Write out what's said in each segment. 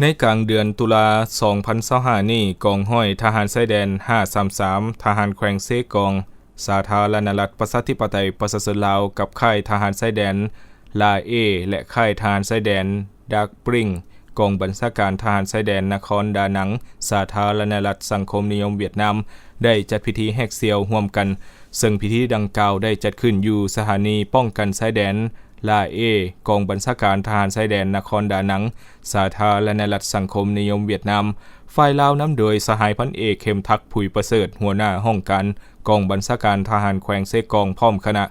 ໃນກາງເດືອນຕຸລາ ສອງພັນຊາວຫ້ານີ້, ກອງຮ້ອຍທະຫານຊາຍແດນ ຫ້າສາມສາມ ທະຫານແຂວງເຊກອງ, ສາທາລະນະລັດ ປະຊາທິປະໄຕ ປະຊາຊົນລາວ ກັບຄ້າຍທະຫານຊາຍແດນ ລາເອ ແລະ ຄ້າຍທະຫານຊາຍແດນ ດາກບຣິງ, ກອງບັນຊາການທະຫານຊາຍແດນນະຄອນດານັງ, ສາທາລະນະລັດສັງຄົມນິຍົມຫວຽດນາມ ໄດ້ຈັດພິທີແຫກສ່ຽວຮ່ວມກັນ, ເຊິ່ງພິທີດັ່ງກ່າວໄດ້ຈັດຂຶ້ນຢູ່ສະຖານີປ້ອງກັນຊາຍແດນ ລາເອ, ກອງບັນຊາການທະຫານຊາຍແດນນະຄອນດານັງ, ສາທາລະນະລັດສັງຄົມນິຍົມຫວຽດນາມ. ຝ່າຍລາວນຳໂດຍສະຫາຍພັນເອກ ເຂັມທັກ ຜຸຍປະເສີດ, ຫົວໜ້າຫ້ອງການກອງບັນຊາການທະຫານແຂວງເຊກອງ ພ້ອມຄະນະ.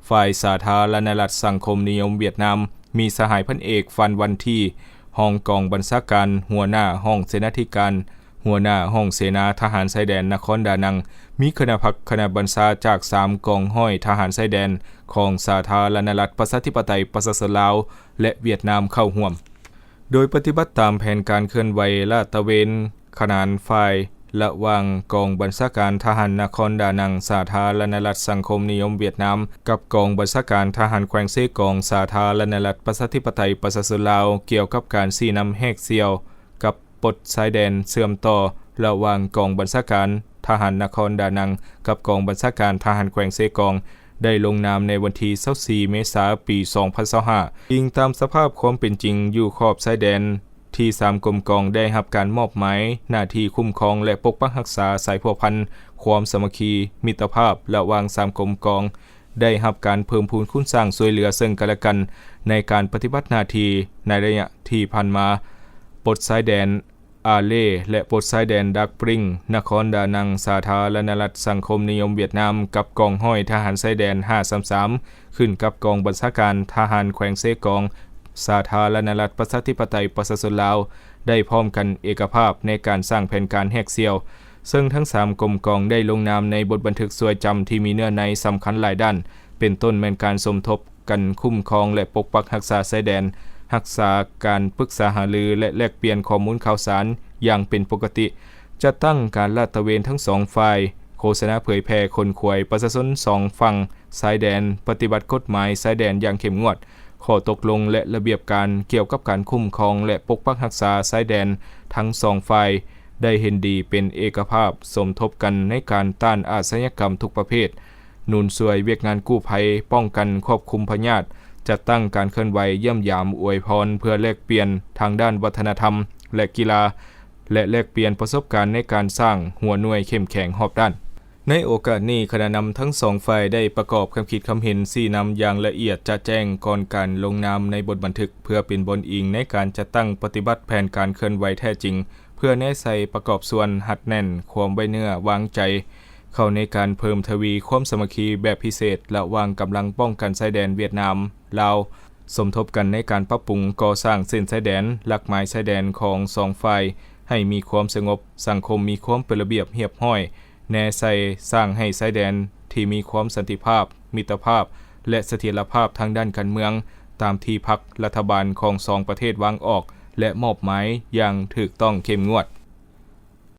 ຝ່າຍສາທາລະນະລັດສັງຄົມນິຍົມຫວຽດນາມ ມີສະຫາຍພັນເອກ ຟານວັນທີ, ຮອງກອງບັນຊາການ, ຫົວໜ້າຫ້ອງເສນາທິການ, ຫົວໜ້າຫ້ອງເສນາທະຫານຊາຍແດນນະຄອນດານັງ, ມີຄະນະພັກຄະນະບັນຊາຈາກສາມກອງຮ້ອຍທະຫານຊາຍແດນຂອງສາທາລະນະລັດ ປະຊາທິປະໄຕ ປະຊາຊົນລາວ ແລະ ຫວຽດນາມເຂົ້າຮ່ວມ, ໂດຍປະຕິບັດຕາມແຜນການເຄື່ອນໄຫວລາດຕະເວນຂະໜານຝ່າຍ ລະຫວ່າງກອງບັນຊາການທະຫານນະຄອນດານັງ ສາທາລະນະລັດສັງຄົມນິຍົມຫວຽດນາມ ກັບກອງບັນຊາການທະຫານແຂວງເຊກອງ ສາທາລະນະລັດ ປະຊາທິປະໄຕ ປະຊາຊົນລາວ ກ່ຽວກັບການຊີ້ນຳແຫກສ່ຽວກັບ ປົດຊາຍແດນເຊື່ອມຕໍ່ລະຫວ່າງກອງບັນຊາການທະຫານນະຄອນດານັງ ກັບກອງບັນຊາການທະຫານແຂວງເຊກອງ ໄດ້ລົງນາມໃນວັນທີຊາວສີ່ ເມສາ ປີສອງພັນຊາວຫ້າ. ອີງຕາມສະພາບຄວາມເປັນຈິງ, ຢູ່ຂອບຊາຍແດນທີ່ສາມກົມກອງໄດ້ຮັບການມອບໝາຍໜ້າທີ່ຄຸ້ມຄອງ ແລະ ປົກປັກຮັກສາສາຍພົວພັນ, ຄວາມສາມັກຄີ, ມິດຕະພາບລະຫວ່າງສາມກົມກອງ ໄດ້ຮັບການເພີ່ມພູນຄູນສ້າງຊ່ວຍເຫຼືອເຊິ່ງກັນແລະກັນໃນການປະຕິບັດໜ້າທີ່ໃນໄລຍະທີ່ຜ່ານມາ. ປົດຊາຍແດນອາເລ ແລະ ປົດຊາຍແດນດາກບຣິງ, ນະຄອນດານັງ, ສາທາລະນະລັດສັງຄົມນິຍົມຫວຽດນາມ ກັບກອງຮ້ອຍທະຫານຊາຍແດນ ຫ້າສາມສາມ ຂຶ້ນກັບກອງບັນຊາການທະຫານແຂວງເຊກອງ, ສາທາລະນະລັດປະຊາທິປະໄຕປະຊາຊົນລາວ ໄດ້ພ້ອມກັນເອກະພາບໃນການສ້າງແຜນການແຫກສ່ຽວ, ເຊິ່ງທັງສາມກົມກອງໄດ້ລົງນາມໃນບົດບັນທຶກຊ່ວຍຈຳທີ່ມີເນື້ອໃນສຳຄັນຫຼາຍດ້ານ, ເປັນຕົ້ນແມ່ນການສົມທົບກັນຄຸ້ມຄອງ ແລະ ປົກປັກຮັກສາຊາຍແດນ, ຮັກສາການປຶກສາຫາລື ແລະ ແລກປ່ຽນຂໍ້ມູນຂ່າວສານຢ່າງເປັນປົກກະຕິ, ຈັດຕັ້ງການລາດຕະເວນທັງສອງຝ່າຍ, ໂຄສະນາເຜີຍແຜ່ຂົນຂວາຍປະຊາຊົນສອງຝັ່ງຊາຍແດນ, ປະຕິບັດກົດໝາຍຊາຍແດນຢ່າງເຂັ້ມງວດ, ຂໍ້ຕົກລົງ ແລະ ລະບຽບການກ່ຽວກັບການຄຸ້ມຄອງ ແລະ ປົກປັກຮັກສາຊາຍແດນທັງສອງຝ່າຍ ໄດ້ເຫັນດີເປັນເອກະພາບ, ສົມທົບກັນໃນການຕ້ານອາຊະຍາກຳທຸກປະເພດ, ໜູນຊ່ວຍວຽກງານກູ້ໄພ, ປ້ອງກັນ, ຄວບຄຸມພະຍາດ, ຈັດຕັ້ງການເຄື່ອນໄຫວຢ້ຽມຢາມ, ອວຍພອນເພື່ອແລກປ່ຽນທາງດ້ານວັດທະນະທຳ ແລະ ກິລາ ແລະ ແລກປ່ຽນປະສົບການໃນການສ້າງຫົວໜ່ວຍເຂັ້ມແຂງຮອບດ້ານ. ໃນໂອກາດນີ້, ຄະນະນຳທັງສອງຝ່າຍໄດ້ປະກອບຄຳຄິດຄຳເຫັນ, ຊີ້ນຳຢ່າງລະອຽດຈະແຈ້ງກ່ອນການລົງນາມໃນບົດບັນທຶກ, ເພື່ອເປັນບ່ອນອີງໃນການຈັດຕັ້ງປະຕິບັດແຜນການເຄື່ອນໄຫວແທ້ຈິງ, ເພື່ອແນໃສ່ປະກອບສ່ວນຮັດແໜ້ນຄວາມໄວ້ເນື້ອວາງໃຈເຂົ້າໃນການເພີ່ມທະວີຄວາມສາມັກຄີແບບພິເສດລະຫວ່າງກຳລັງປ້ອງກັນຊາຍແດນຫວຽດນາມ ລາວ, ສົມທົບກັນໃນການປັບປຸງກໍ່ສ້າງເສັ້ນຊາຍແດນ, ຫຼັກໝາຍຊາຍແດນຂອງສອງຝ່າຍໃຫ້ມີຄວາມສະຫງົບ, ສັງຄົມມີຄວາມເປັນລະບຽບຮຽບຮ້ອຍ, ແນໃສ່ສ້າງໃຫ້ຊາຍແດນທີ່ມີຄວາມສັນຕິພາບ, ມິດຕະພາບ ແລະ ສະຖຽນລະພາບທາງດ້ານການເມືອງ, ຕາມທີ່ພັກ, ລັດຖະບານຂອງສອງປະເທດວາງອອກ ແລະ ມອບໝາຍຢ່າງຖືກຕ້ອງເຂັ້ມງວດ.